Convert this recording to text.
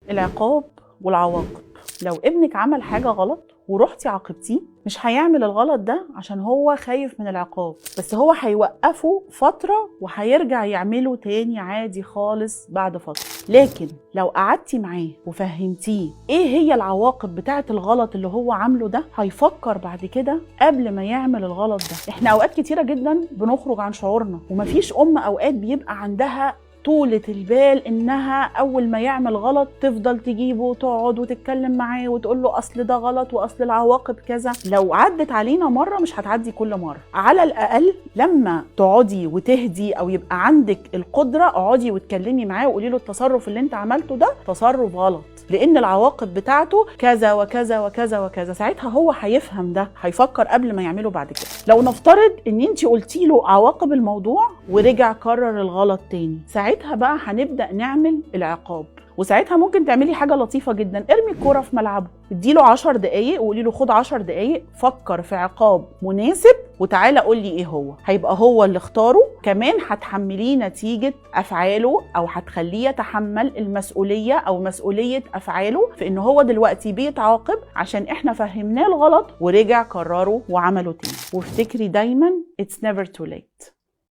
العقاب والعواقب. لو ابنك عمل حاجة غلط ورحتي عاقبتيه، مش هيعمل الغلط ده عشان هو خايف من العقاب، بس هو هيوقفه فترة وهيرجع يعمله تاني عادي خالص بعد فترة. لكن لو قعدتي معاه وفهمتيه ايه هي العواقب بتاعة الغلط اللي هو عامله ده، هيفكر بعد كده قبل ما يعمل الغلط ده. احنا اوقات كتيرة جدا بنخرج عن شعورنا، ومفيش ام اوقات بيبقى عندها طولة البال انها اول ما يعمل غلط تفضل تجيبه وتقعد وتتكلم معاه وتقول له اصل ده غلط واصل العواقب كذا. لو عدت علينا مرة مش هتعدي كل مرة. على الاقل لما تقعدي وتهدي او يبقى عندك القدرة، اقعدي وتكلمي معاه وقولي له التصرف اللي انت عملته ده تصرف غلط، لان العواقب بتاعته كذا وكذا وكذا وكذا. ساعتها هو هيفهم ده، هيفكر قبل ما يعمله بعد كده. لو نفترض ان انت قلتي له عواقب الموضوع ورجع كرر الغلط تاني، ساعتها بقى هنبدأ نعمل العقاب. وساعتها ممكن تعملي حاجة لطيفة جدا، ارمي الكورة في ملعبه، اديله 10 دقايق وقولي له خد 10 دقايق فكر في عقاب مناسب وتعالى قول لي ايه هو. هيبقى هو اللي اختاره، كمان هتحمليه نتيجة افعاله او هتخليه يتحمل المسؤولية او مسؤولية افعاله في ان هو دلوقتي بيتعاقب عشان احنا فهمناه الغلط ورجع كرره وعمله تاني. وافتكري دايما it's never too late.